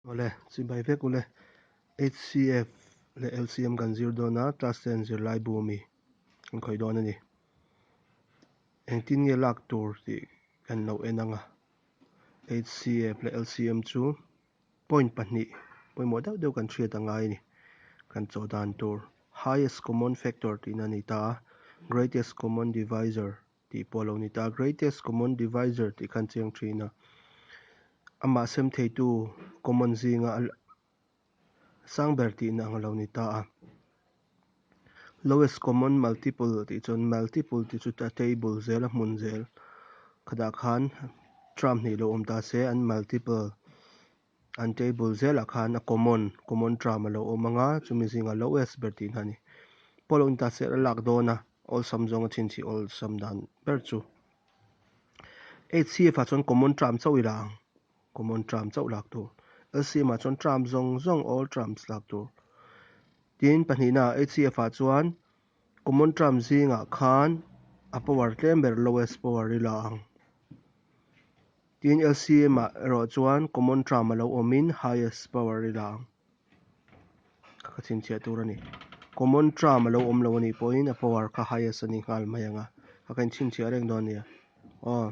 Awle, chibai vek ule. HCF leh LCM kan zir dawn a, class ten zirlaibu ami kan khawih dawn a ni. Engtin nge lak tur tih kan lo en ang a. HCF leh LCM chu point pahnih pawimawh deuh deuh kan hriat a ngai a ni. Kan chawh dan tur highest common factor tihna a ni ta a, greatest common divisor tih pawh a lo ni ta. Greatest common divisor tih khan chiang thin a, amah sem theitu common zinga a sang ber tihna ang a lo ni ta a. Lowest common multiple tih chuan multiple tih chu a table zel a hmun zel khatah khan term hnih lo awm ta se an multiple an table zelah khan a common common term a lo awm ang a chumi zingah lowest ber tihna a ni. Pawh lo ni ta se a lak dawn a awlsam zawnga chhinchhi awlsam dan ber chu HCF ah chuan common term chauh i la ang common term chauh lak tur LCM ah chuan term zawng zawng all terms lak tur tin pahnihna HCF ah chuan common term zingah khan a power tlem ber lowest power i la ang. Tin LCM ah erawh chuan common term a lo awmin highest power i la ang. Kha ka chhinchhiah tur a ni. Common term a lo awm lo a nih pawhin a power kha highest a ni nghal mai ang a. Kha ka inchhinchhiah reng dawn a nia. Aw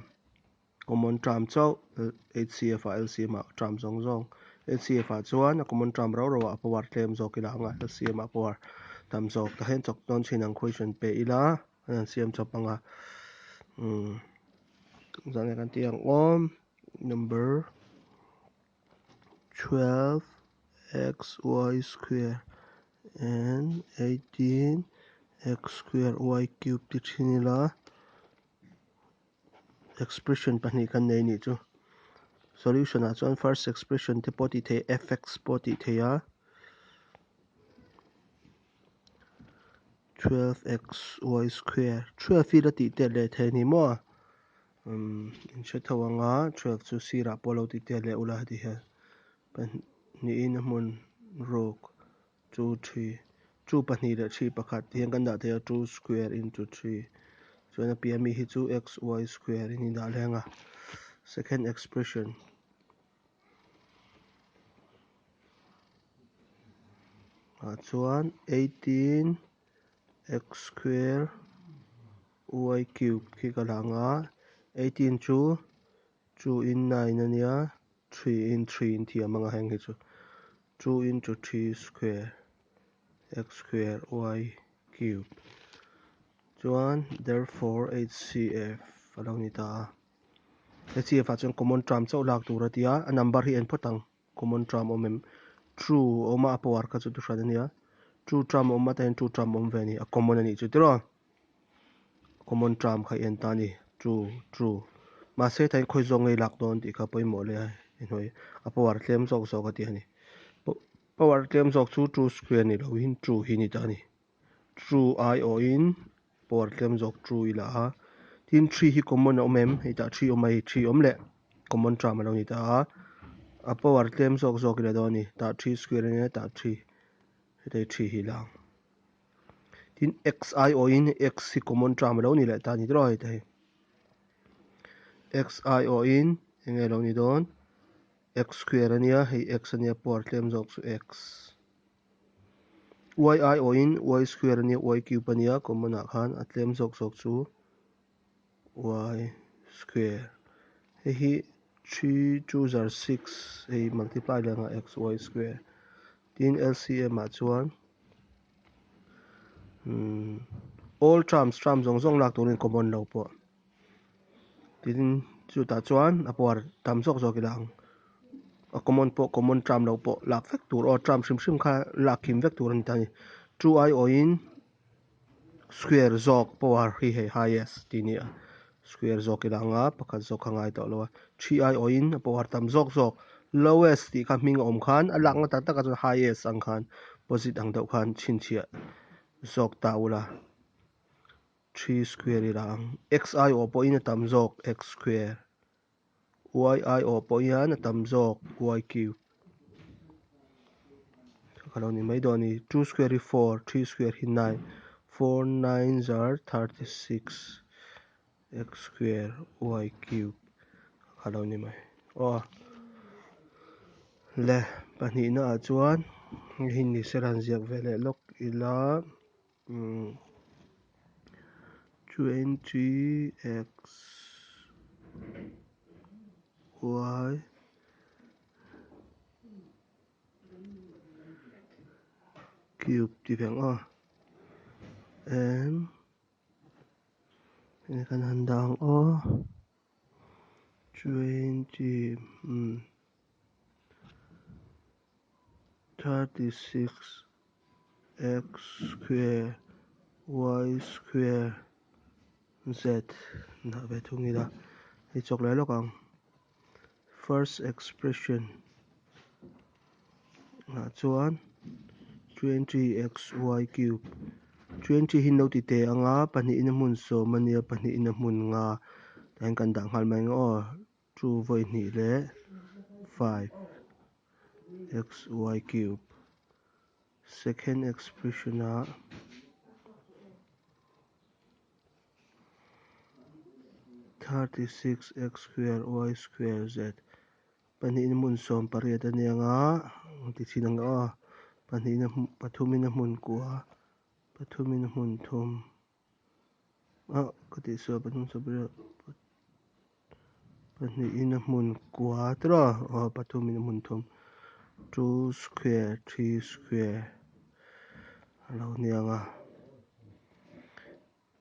common term chauh HCF ah LCM ah term zawng zawng HCF ah chuan a common term rau rau ah a power tlem zawk ila ang a LCM ah power tam zawk ta hian chawk dawn chin ang question pe ila. An han siam chawp ang a umm zan kan tih ang aw number 12 x y square and 18 x square y cube ti thin ila expression pahnih kan nei nih chu solution ah chuan first expression te pawh tih theih fx pawh tih theih a. 12xy square 12 hi la tih tel leh thei a ni maw umm in hre tho ang a 12 chu sirah pawh lo ti tel leh ula heti hian pahnihin a hmun ruk two three two pahnih leh three pakhat ti hian kan dah thei a two square into three chuan a piah ami hi chu xy square in i dah leng a second expression. Ah chuan 18 x square y cube khi ka la ang a 18 chu 2 in 9 ania 3 in 3 in thiam ang a heng hi chu 2 into 3 square x square y cube chuan therefore HCF a lo ni ta a. HCF ah chuan common term chauh lak tur a ti a, a number hi en phawt ang, common term awm em? True a awm a, a power kha chu tu hran a nia, true term a awm a tihian true term a awm ve a ni, a common a nih chu tiraw? Common term kha i en ta a ni, true, true, mahse hetah hian khawi zawk nge i lak dawn tih kha pawimawh leh a inhawih, a power tlem zawk zawk a ti a ni, power tlem zawk chu true square ni loin true hi a ni ta a ni. True ai awhin power tlem zawk true ila a, tin three hi common a awm em hei tah three awm a hei three awm leh common term a lo ni ta a, a power tlem zawk zawk ila dawn a ni tah three square a nia tah three heta hi three hi ila ang tin x ai awhin x hi common term a lo ni leh ta a ni tiraw hei ta hi x ai awhin enge a lo ni dawn x square a nia hei x a nia power tlem zawk chu x. Y ai awhin y square a nia y cube a nia common ah khan a tlem zawk zawk chu y square hei hi three two zar six hei multiply leh anga x y square tin LCM ah chuan umm all terms term zawng zawng lak turin common lo pawh. Tin chutah chuan a power tam zawk zawk ila ang a common pawh common term lo pawh lak vek tur aw term hrim hrim kha lak kim vek tur a ni ta a ni two ai awhin square zawk power hi hei highest tih a ni a square zawk ila ang a pakhat zawk kha ngai tawh lo a three ai awhin a power tam zawk zawk lowest tih kha hming a awm khan a lakna tak takah chuan highest ang khan opposite ang deuh khan chhinchhiah zawk ta ula. Three square ila ang. X ai awh pawhin a tam zawk x square. Y ai awh pawh hian a tam zawk y cube. Ka lo ni mai dawn a ni. Two square hi four, three square hi nine. Four nine zar 36 x square y cube. Ka lo ni mai. Aw. Le. Pahnihna ah chuan hei hi ni se la han ziak ve leh lawk ila umm twenty x y cube ti ve ang aw and enge kan han dah ang aw twenty umm 36 x square y square z dah ve thung ila hei chawk leh lawk ang first expression ah chuan 20 x y cube 20 hi no ti teh anga pahnihin a hmun sawm ania pahnihin a hmun nga tihian kan dah nghal mai ang aw 2 vawi hnih leh 5 x y cube second expression ah 36 x square y square z pahnihin a hmun sawm pariat ania nga ti chhin ang aw pahnihin a pathumin a hmun kua pathumin a hmun thum ah ka tih sual pathum sawm pariat pahnihin a hmun kua tiraw aw pathumin a hmun thum 2 square 3 square alo nia nga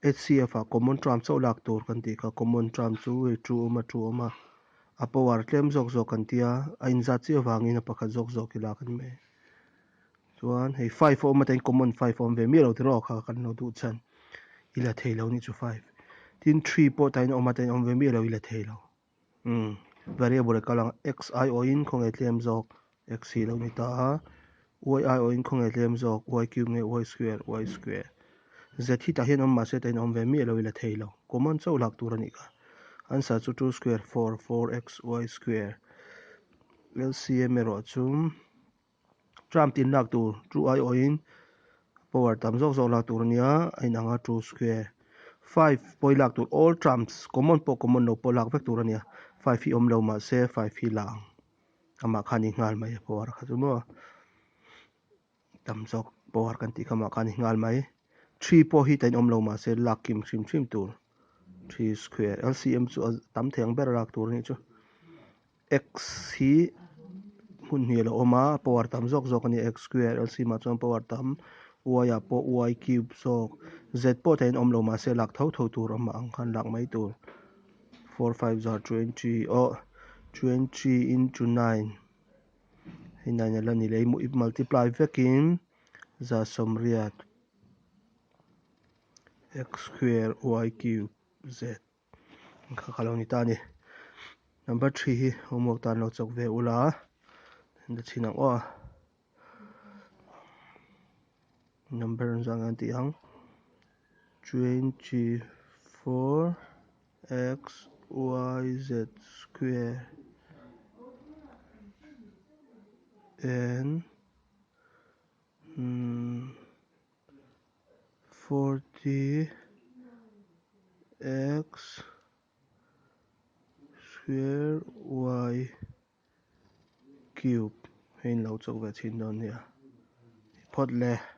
HCF ah common term chauh lak tur kan tih kha common term chu hei 2 awm a 2 awm a a power tlem zawk zawk kan tia a inzat chiah avangin a pakhat zawk zawk i lak ani mai chuan hei 5 a awm a tain common 5 a awm ve miah lo tiraw kha kan lo duh chhan i la thei lo ni chu 5 tin 3 pawh tain awm a tain awm ve miah lo i la thei lo variable kal ang x ai awhin khawnge tlem zawk x hi lo ni ta a y ai awhin khawnge tlem zawk y cube nge y square y square z hi tah hian awm mahse tain awm ve miah lo i la thei lo common chauh lak tur ani kha answer chu 2 square 4 4 x y square LCM erawh chu term tin lak tur 2 ai awhin power tam zawk zawk lak tur ania a inang a 2 square 5 pawh i lak tur all terms common pawh common lo pawh lak vek tur ania 5 hi awm lo mahse 5 hi la ang amah khan i nghal mai power kha chu maw tam zawk power kan tih kha amah khan i nghal mai 3 pawh hi tain awm lo mahse lak kim hrim hrim tur 3 square LCM chu a tam thei ang ber lak tur ani chu x hi hmun hnih a lo awm a power tam zawk zawk ani x square LCM ah chuan power tam y ah pawh y cube zawk z pawh tain awm lo mahse lak tho tho tur amah ang khan lak mai tur 4 5 za 20 oh 20 into 9 hei 9 ala ni leh i multiply vekin za sawmriat x square y cube z kha kha lo ni ta ani number 3 hi homework tan lo chawk ve ula da chhin ang aw number an zang an ti ang 24 x y z square and 40 x square y cube hein lo chawk ve chhin dawn nia phawt le.